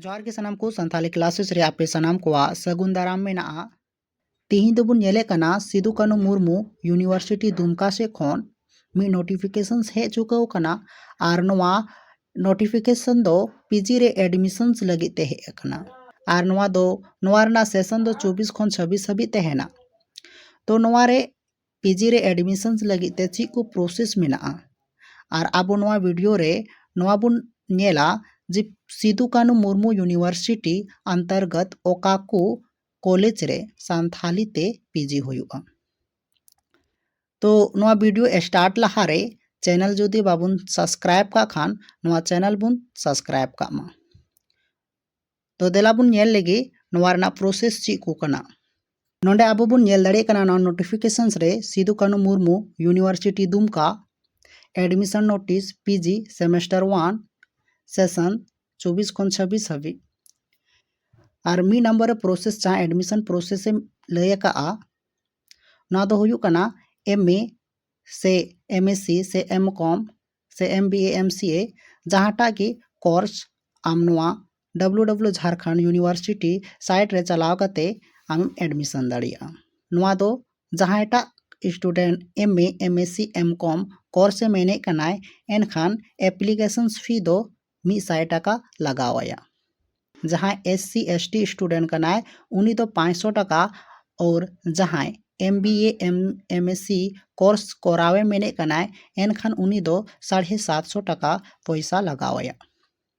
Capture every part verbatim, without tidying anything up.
ᱡᱚᱦᱟᱨ ᱜᱮ ᱥᱟᱱᱟᱢ ᱠᱚ, ᱥᱟᱱᱛᱟᱞᱤ ᱠᱞᱟᱥᱮᱥ ᱨᱮ ᱟᱯᱮ ᱥᱟᱱᱟᱢ ᱠᱚᱣᱟᱜ ᱥᱟᱹᱜᱩᱱ ᱫᱟᱨᱟᱢ ᱢᱮᱱᱟᱜᱼᱟ᱾ ᱛᱤᱦᱤᱧ ᱫᱚᱵᱚᱱ ᱧᱮᱞᱮᱫ ᱠᱟᱱᱟ ᱥᱤᱫᱩ ᱠᱟᱹᱱᱩ ᱢᱩᱨᱢᱩ ᱤᱭᱩᱱᱤᱵᱷᱟᱨᱥᱤᱴᱤ ᱫᱩᱢᱠᱟ ᱥᱮᱫ ᱠᱷᱚᱱ ᱢᱤᱫ ᱱᱳᱴᱤᱯᱷᱤᱠᱮᱥᱚᱱ ᱦᱮᱡ ᱪᱩᱠᱟᱹᱣ ᱠᱟᱱᱟ᱾ ᱟᱨ ᱱᱚᱣᱟ ᱱᱳᱴᱤᱯᱷᱤᱠᱮᱥᱚᱱ ᱫᱚ ᱯᱤᱡᱤ ᱨᱮ ᱮᱰᱢᱤᱥᱚᱱᱥ ᱞᱟᱹᱜᱤᱫ ᱛᱮ ᱦᱮᱡ ᱟᱠᱟᱱᱟ᱾ ᱟᱨ ᱱᱚᱣᱟ ᱫᱚ, ᱱᱚᱣᱟ ᱨᱮᱱᱟᱜ ᱥᱮᱥᱚᱱ ᱫᱚ ᱪᱚᱵᱵᱤᱥ ᱠᱷᱚᱱ ᱪᱷᱟᱵᱵᱤᱥ ᱦᱟᱹᱵᱤᱡ ᱛᱟᱦᱮᱱᱟ᱾ ᱛᱚ ᱱᱚᱣᱟ ᱨᱮ ᱯᱤᱡᱤ ᱨᱮ ᱮᱰᱢᱤᱥᱚᱱᱥ ᱞᱟᱹᱜᱤᱫ ᱛᱮ ᱪᱮᱫ ᱠᱚ ᱯᱨᱚᱥᱮᱥ ᱢᱮᱱᱟᱜᱼᱟ? ᱟᱨ ᱟᱵᱚ ᱱᱚᱣᱟ ᱵᱷᱤᱰᱤᱭᱳ ᱨᱮ ᱱᱚᱣᱟ ᱵᱚᱱ ᱧᱮᱞᱟ ᱡᱮ ᱥᱤᱫᱩ ᱠᱟᱹᱱᱩ ᱢᱩᱨᱢᱩ ᱤᱭᱩᱱᱤᱵᱷᱟᱨᱥᱤᱴᱤ ᱚᱱᱛᱚᱨᱜᱚᱛ ᱚᱠᱟ ᱠᱚ ᱠᱚᱞᱮᱡᱽ ᱨᱮ ᱥᱟᱱᱛᱷᱟᱞᱤ ᱛᱮ ᱯᱤᱡᱤ ᱦᱩᱭᱩᱜᱼᱟ᱾ ᱛᱚ ᱱᱚᱣᱟ ᱵᱷᱤᱰᱤᱭᱳ ᱥᱴᱟᱨᱴ ᱞᱟᱦᱟᱨᱮ ᱪᱮᱱᱮᱞ ᱡᱩᱫᱤ ᱵᱟᱵᱚᱱ ᱥᱟᱵᱥᱠᱨᱟᱭᱤᱵ ᱠᱟᱜ ᱠᱷᱟᱱ, ᱱᱚᱣᱟ ᱪᱮᱱᱮᱞ ᱵᱚᱱ ᱥᱟᱵᱥᱠᱨᱟᱭᱤᱵ ᱠᱟᱜ ᱢᱟ᱾ ᱛᱚ ᱫᱮᱞᱟ ᱵᱚᱱ ᱧᱮᱞ ᱞᱮᱜᱮ ᱱᱚᱣᱟ ᱨᱮᱱᱟᱜ ᱯᱨᱚᱥᱮᱥ ᱪᱮᱫ ᱠᱚ ᱠᱟᱱᱟ᱾ ᱱᱚᱰᱮ ᱟᱵᱚ ᱵᱚᱱ ᱧᱮᱞ ᱫᱟᱲᱮᱭᱟᱜ ᱠᱟᱱᱟ ᱱᱚᱣᱟ ᱱᱳᱴᱤᱯᱷᱤᱠᱮᱥᱚᱱᱥ ᱨᱮ ᱥᱤᱫᱩ ᱠᱟᱹᱱᱩ ᱢᱩᱨᱢᱩ ᱤᱭᱩᱱᱤᱵᱷᱟᱨᱥᱤᱴᱤ ᱫᱩᱢᱠᱟ, admission notice, PG semester one, session ᱪᱚᱵᱵᱤᱥ ᱠᱷᱚᱱ ᱪᱷᱟᱵᱵᱤᱥ ᱦᱟᱹᱵᱤᱡ᱾ ᱟᱨ ᱢᱤᱫ ᱱᱟᱢᱵᱟᱨ ᱨᱮ ᱯᱨᱚᱥᱮᱥ, ᱡᱟᱦᱟᱸ ᱮᱰᱢᱤᱥᱚᱱ ᱯᱨᱚᱥᱮᱥ ᱮ ᱞᱟᱹᱭ ᱟᱠᱟᱫᱼᱟ, ᱱᱚᱣᱟ ᱫᱚ ᱦᱩᱭᱩᱜ ᱠᱟᱱᱟ ᱮᱢ ᱮ ᱥᱮ ᱮᱢ ᱮᱥ ᱥᱤ ᱥᱮ ᱮᱢ ᱠᱚᱢ ᱥᱮ ᱮᱢ ᱵᱤ ᱮ, ᱮᱢ ᱥᱤ ᱮ, ᱡᱟᱦᱟᱸᱴᱟᱜ ᱜᱮ ᱠᱳᱨᱥ ᱟᱢ ᱱᱚᱣᱟ W W Jharkhand University site ᱨᱮ ᱪᱟᱞᱟᱣ ᱠᱟᱛᱮ ᱟᱢᱮᱢ ᱮᱰᱢᱤᱥᱚᱱ ᱫᱟᱲᱮᱭᱟᱜᱼᱟ᱾ ᱱᱚᱣᱟ ᱫᱚ ᱡᱟᱦᱟᱸᱭᱴᱟᱜ student M A, M S C, M com course ᱮ ᱢᱮᱱᱮᱫ ᱠᱟᱱᱟᱭ, ᱮᱱᱠᱷᱟᱱ application fee ᱫᱚ ᱢᱤᱫ ᱥᱟᱭ ᱴᱟᱠᱟ ᱞᱟᱜᱟᱣ ᱟᱭᱟ᱾ ᱡᱟᱦᱟᱸᱭ S C S T student ᱠᱟᱱᱟᱭ, ᱩᱱᱤ ᱫᱚ ᱯᱟᱸᱪᱥᱚ ᱴᱟᱠᱟ, ᱟᱨ ᱡᱟᱦᱟᱸᱭ M B A, M, M S C course ᱠᱚᱨᱟᱣᱮ ᱢᱮᱱᱮᱫ ᱠᱟᱱᱟᱭ, ᱮᱱᱠᱷᱟᱱ ᱩᱱᱤ ᱫᱚ ᱥᱟᱲᱮ ᱥᱟᱛᱥᱚ ᱴᱟᱠᱟ ᱯᱚᱭᱥᱟ ᱞᱟᱜᱟᱣ ᱟᱭᱟ᱾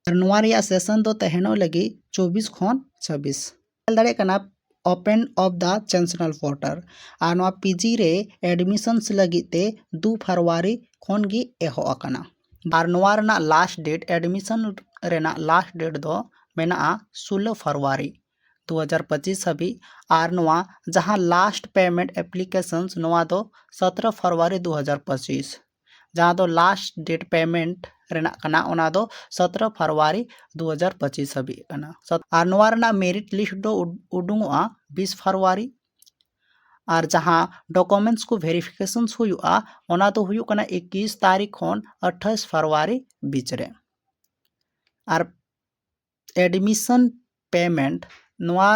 ᱟᱨ ᱱᱚᱣᱟ ᱨᱮᱭᱟᱜ ᱥᱮᱥᱚᱱ ᱫᱚ ᱛᱟᱦᱮᱱᱚᱜ ᱞᱟᱹᱜᱤᱫ ᱪᱚᱵᱵᱤᱥ ᱠᱷᱚᱱ ᱪᱷᱟᱵᱵᱤᱥ᱾ ᱧᱮᱞ ᱫᱟᱲᱮᱭᱟᱜ ᱠᱟᱱᱟ, open of the Chancellor Portal᱾ ᱟᱨ ᱱᱚᱣᱟ ᱯᱤᱡᱤ ᱨᱮ ᱮᱰᱢᱤᱥᱚᱱᱥ ᱞᱟᱹᱜᱤᱫ ᱛᱮ ᱫᱩ ᱯᱷᱮᱵᱽᱨᱩᱣᱟᱨᱤ ᱠᱷᱚᱱ ᱜᱮ ᱮᱦᱚᱵ ᱟᱠᱟᱱᱟ᱾ ᱟᱨ ᱱᱚᱣᱟ ᱨᱮᱱᱟᱜ ᱞᱟᱥᱴ ᱰᱮᱴ, ᱮᱰᱢᱤᱥᱚᱱ ᱨᱮᱱᱟᱜ ᱞᱟᱥᱴ ᱰᱮᱴ ᱫᱚ ᱢᱮᱱᱟᱜᱼᱟ ᱥᱳᱞᱳ ᱯᱷᱮᱵᱽᱨᱩᱣᱟᱨᱤ ᱫᱩ ᱦᱟᱡᱟᱨ ᱯᱚᱸᱪᱤᱥ ᱦᱟᱹᱵᱤᱡ᱾ ᱟᱨ ᱱᱚᱣᱟ ᱡᱟᱦᱟᱸ ᱞᱟᱥᱴ ᱯᱮᱢᱮᱱᱴ ᱮᱯᱞᱤᱠᱮᱥᱚᱱᱥ, ᱱᱚᱣᱟ ᱫᱚ ᱥᱚᱛᱨᱚ ᱯᱷᱮᱵᱽᱨᱩᱣᱟᱨᱤ ᱫᱩ ᱦᱟᱡᱟᱨ ᱯᱚᱸᱪᱤᱥ, ᱡᱟᱦᱟᱸ ᱫᱚ ᱞᱟᱥᱴ ᱰᱮᱴ ᱯᱮᱢᱮᱱᱴ ᱨᱮᱱᱟᱜ ᱠᱟᱱᱟ, ᱚᱱᱟ ᱫᱚ ᱥᱚᱛᱨᱚ ᱯᱷᱮᱵᱽᱨᱩᱣᱟᱨᱤ ᱫᱩ ᱦᱟᱡᱟᱨ ᱯᱚᱸᱪᱤᱥ ᱦᱟᱹᱵᱤᱡ ᱠᱟᱱᱟ᱾ ᱥᱚᱛ-, ᱟᱨ ᱱᱚᱣᱟ ᱨᱮᱱᱟᱜ ᱢᱮᱨᱤᱴ ᱞᱤᱥᱴ ᱫᱚ ᱩᱰ-, ᱩᱰᱩᱝᱚᱜᱼᱟ ᱵᱤᱥ ᱯᱷᱮᱵᱽᱨᱩᱣᱟᱨᱤ᱾ ᱟᱨ ᱡᱟᱦᱟᱸ ᱰᱚᱠᱩᱢᱮᱱᱴᱥ ᱠᱚ ᱵᱷᱮᱨᱤᱯᱷᱤᱠᱮᱥᱚᱱᱥ ᱦᱩᱭᱩᱜᱼᱟ, ᱚᱱᱟ ᱫᱚ ᱦᱩᱭᱩᱜ ᱠᱟᱱᱟ ᱮᱠᱩᱥ ᱛᱟᱹᱨᱤᱠᱷ ᱠᱷᱚᱱ ᱟᱴᱷᱟᱥ ᱯᱷᱮᱵᱽᱨᱩᱣᱟᱨᱤ ᱵᱤᱪ ᱨᱮ᱾ ᱟᱨ admission payment ᱱᱚᱣᱟ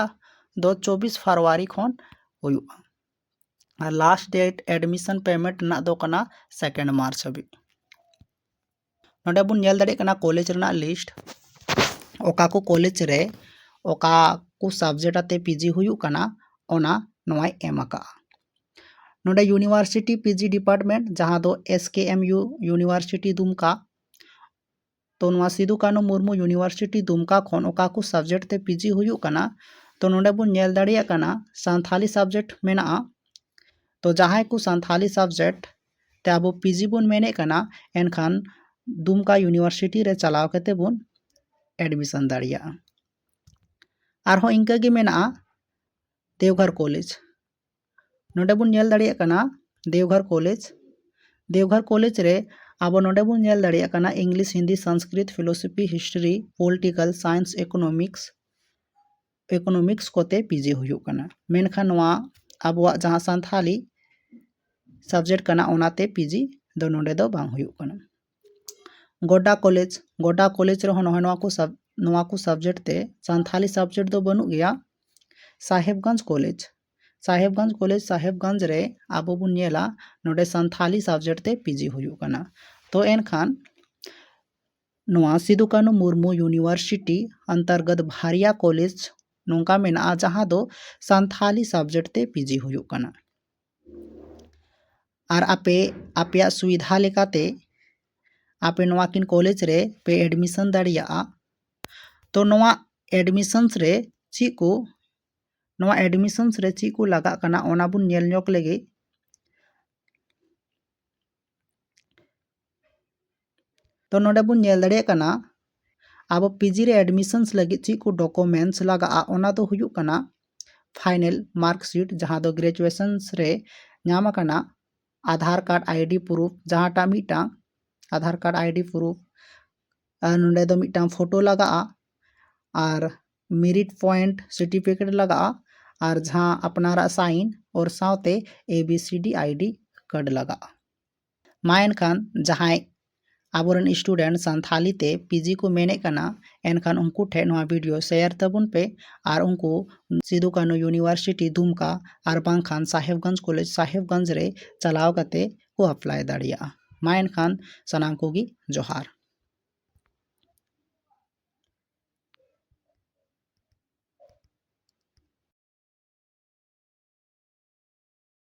ᱫᱚ ᱪᱚᱵᱵᱤᱥ ᱯᱷᱮᱵᱽᱨᱩᱣᱟᱨᱤ ᱠᱷᱚᱱ ᱦᱩᱭᱩᱜᱼᱟ᱾ ᱟᱨ last date admission payment ᱨᱮᱱᱟᱜ ᱫᱚ ᱠᱟᱱᱟ second March ᱦᱟᱹᱵᱤᱡ᱾ ᱱᱚᱰᱮ ᱵᱚᱱ ᱧᱮᱞ ᱫᱟᱲᱮᱭᱟᱜ ᱠᱟᱱᱟ ᱠᱚᱞᱮᱡᱽ ᱨᱮᱱᱟᱜ list, ᱚᱠᱟ ᱠᱚ ᱠᱚᱞᱮᱡᱽ ᱨᱮ ᱚᱠᱟ ᱠᱚ subject ᱟᱛᱮ ᱯᱤᱡᱤ ᱦᱩᱭᱩᱜ ᱠᱟᱱᱟ, ᱚᱱᱟ ᱱᱚᱣᱟᱭ ᱮᱢ ᱟᱠᱟᱜᱼᱟ᱾ ᱱᱚᱰᱮ university ᱯᱤᱡᱤ department, ᱡᱟᱦᱟᱸ ᱫᱚ S K M U University ᱫᱩᱢᱠᱟ, ᱛᱚ ᱱᱚᱣᱟ ᱥᱤᱫᱩ ᱠᱟᱹᱱᱦᱩ ᱢᱩᱨᱢᱩ University ᱫᱩᱢᱠᱟ ᱠᱷᱚᱱ ᱚᱠᱟ ᱠᱚ subject ᱛᱮ ᱯᱤᱡᱤ ᱦᱩᱭᱩᱜ ᱠᱟᱱᱟ, ᱛᱚ ᱱᱚᱰᱮ ᱵᱚᱱ ᱧᱮᱞ ᱫᱟᱲᱮᱭᱟᱜ ᱠᱟᱱᱟ ᱥᱟᱱᱛᱷᱟᱞᱤ subject ᱢᱮᱱᱟᱜᱼᱟ᱾ ᱛᱚ ᱡᱟᱦᱟᱸᱭ ᱠᱚ ᱥᱟᱱᱛᱷᱟᱞᱤ subject ᱛᱮ ᱟᱵᱚ ᱯᱤᱡᱤ ᱵᱚᱱ ᱢᱮᱱᱮᱫ ᱠᱟᱱᱟ, ᱮᱱᱠᱷᱟᱱ ᱫᱩᱢᱠᱟ University ᱨᱮ ᱪᱟᱞᱟᱣ ᱠᱟᱛᱮ ᱵᱚᱱ admission ᱫᱟᱲᱮᱭᱟᱜᱼᱟ᱾ ᱟᱨᱦᱚᱸ ᱤᱱᱠᱟᱹ ᱜᱮ ᱢᱮᱱᱟᱜᱼᱟ ᱫᱮᱣᱜᱷᱚᱨ ᱠᱚᱞᱮᱡᱽ᱾ ᱱᱚᱰᱮ ᱵᱚᱱ ᱧᱮᱞ ᱫᱟᱲᱮᱭᱟᱜ ᱠᱟᱱᱟ ᱫᱮᱣᱜᱷᱚᱨ ᱠᱚᱞᱮᱡᱽ᱾ ᱫᱮᱣᱜᱷᱚᱨ ᱠᱚᱞᱮᱡᱽ ᱨᱮ ᱟᱵᱚ ᱱᱚᱰᱮ ᱵᱚᱱ ᱧᱮᱞ ᱫᱟᱲᱮᱭᱟᱜ ᱠᱟᱱᱟ English, Hindi, Sanskrit, philosophy, history, political science, economics, economics ᱠᱚᱛᱮ ᱯᱤᱡᱤ ᱦᱩᱭᱩᱜ ᱠᱟᱱᱟ᱾ ᱢᱮᱱᱠᱷᱟᱱ ᱱᱚᱣᱟ ᱟᱵᱚᱣᱟᱜ ᱡᱟᱦᱟᱸ ᱥᱟᱱᱛᱷᱟᱞᱤ subject ᱠᱟᱱᱟ, ᱚᱱᱟᱛᱮ ᱯᱤᱡᱤ ᱫᱚ ᱱᱚᱰᱮ ᱫᱚ ᱵᱟᱝ ᱦᱩᱭᱩᱜ ᱠᱟᱱᱟ᱾ ᱜᱚᱰᱰᱟ ᱠᱚᱞᱮᱡᱽ, ᱜᱚᱰᱰᱟ ᱠᱚᱞᱮᱡᱽ ᱨᱮᱦᱚᱸ ᱱᱚᱜᱼᱚᱭ ᱱᱚᱣᱟ ᱠᱚ sub-, ᱱᱚᱣᱟ ᱠᱚ subject ᱛᱮ ᱥᱟᱱᱛᱷᱟᱞᱤ subject ᱫᱚ ᱵᱟᱹᱱᱩᱜ ᱜᱮᱭᱟ᱾ ᱥᱟᱦᱮᱵᱽᱜᱚᱸᱡᱽ ᱠᱚᱞᱮᱡᱽ, ᱥᱟᱦᱮᱵᱽᱜᱚᱸᱡᱽ ᱠᱚᱞᱮᱡᱽ ᱥᱟᱦᱮᱵᱽᱜᱚᱸᱡᱽ ᱨᱮ ᱟᱵᱚ ᱵᱚᱱ ᱧᱮᱞᱟ, ᱱᱚᱰᱮ ᱥᱟᱱᱛᱷᱟᱞᱤ subject ᱛᱮ ᱯᱤᱡᱤ ᱦᱩᱭᱩᱜ ᱠᱟᱱᱟ᱾ ᱛᱚ ᱮᱱᱠᱷᱟᱱ ᱱᱚᱣᱟ ᱥᱤᱫᱩ ᱠᱟᱹᱱᱦᱩ ᱢᱩᱨᱢᱩ University ᱚᱱᱛᱚᱨᱜᱚᱛ ᱵᱷᱟᱨᱤᱭᱟ ᱠᱚᱞᱮᱡᱽ ᱱᱚᱝᱠᱟ ᱢᱮᱱᱟᱜᱼᱟ, ᱡᱟᱦᱟᱸ ᱫᱚ ᱥᱟᱱᱛᱷᱟᱞᱤ subject ᱛᱮ ᱯᱤᱡᱤ ᱦᱩᱭᱩᱜ ᱠᱟᱱᱟ᱾ ᱟᱨ ᱟᱯᱮ ᱟᱯᱮᱭᱟᱜ ᱥᱩᱵᱤᱫᱷᱟ ᱞᱮᱠᱟᱛᱮ ᱟᱯᱮ ᱱᱚᱣᱟ ᱠᱤᱱ ᱠᱚᱞᱮᱡᱽ ᱨᱮ ᱯᱮ admission ᱫᱟᱲᱮᱭᱟᱜᱼᱟ᱾ ᱛᱚ ᱱᱚᱣᱟ admissions ᱨᱮ ᱪᱮᱫ ᱠᱚ, ᱱᱚᱣᱟ admissions ᱨᱮ ᱪᱮᱫ ᱠᱚ ᱞᱟᱜᱟᱜ ᱠᱟᱱᱟ, ᱚᱱᱟ ᱵᱚᱱ ᱧᱮᱞ ᱧᱚᱜ ᱞᱮᱜᱮ᱾ ᱛᱚ ᱱᱚᱰᱮ ᱵᱚᱱ ᱧᱮᱞ ᱫᱟᱲᱮᱭᱟᱜ ᱠᱟᱱᱟ, ᱟᱵᱚ ᱯᱤᱡᱤ ᱨᱮ admissions ᱞᱟᱹᱜᱤᱫ ᱪᱮᱫ ᱠᱚ documents ᱞᱟᱜᱟᱜᱼᱟ, ᱚᱱᱟ ᱫᱚ ᱦᱩᱭᱩᱜ ᱠᱟᱱᱟ final mark sheet, ᱡᱟᱦᱟᱸ ᱫᱚ graduations ᱨᱮ ᱧᱟᱢ ᱟᱠᱟᱱᱟ, ᱟᱫᱷᱟᱨ card, ID proof, ᱡᱟᱦᱟᱸᱴᱟᱜ ᱢᱤᱫᱴᱟᱝ ᱟᱫᱷᱟᱨ card, ID proof, ᱟᱨ ᱱᱚᱰᱮ ᱫᱚ ᱢᱤᱫᱴᱟᱝ photo ᱞᱟᱜᱟᱜᱼᱟ, ᱟᱨ merit point certificate ᱞᱟᱜᱟᱜᱼᱟ, ᱟᱨ ᱡᱟᱦᱟᱸ ᱟᱯᱱᱟᱨᱟᱜ sign ᱚᱨ ᱥᱟᱶᱛᱮ ABCD ID card ᱞᱟᱜᱟᱜᱼᱟ᱾ ᱢᱟ ᱮᱱᱠᱷᱟᱱ ᱡᱟᱦᱟᱸᱭ ᱟᱵᱚᱨᱮᱱ student ᱥᱟᱱᱛᱷᱟᱞᱤ ᱛᱮ ᱯᱤᱡᱤ ᱠᱚ ᱢᱮᱱᱮᱫ ᱠᱟᱱᱟ, ᱮᱱᱠᱷᱟᱱ ᱩᱱᱠᱩ ᱴᱷᱮᱱ ᱱᱚᱣᱟ video share ᱛᱟᱵᱚᱱ ᱯᱮ ᱟᱨ ᱩᱱᱠᱩ ᱥᱤᱫᱩ ᱠᱟᱹᱱᱦᱩ University ᱫᱩᱢᱠᱟ ᱟᱨ ᱵᱟᱝᱠᱷᱟᱱ ᱥᱟᱦᱮᱵᱽᱜᱚᱸᱡᱽ College ᱥᱟᱦᱮᱵᱽᱜᱚᱸᱡᱽ ᱨᱮ ᱪᱟᱞᱟᱣ ᱠᱟᱛᱮ ᱠᱚ apply ᱫᱟᱲᱮᱭᱟᱜᱼᱟ᱾ ᱢᱟ ᱮᱱᱠᱷᱟᱱ ᱥᱟᱱᱟᱢ ᱠᱚᱜᱮ ᱡᱚᱦᱟᱨ᱾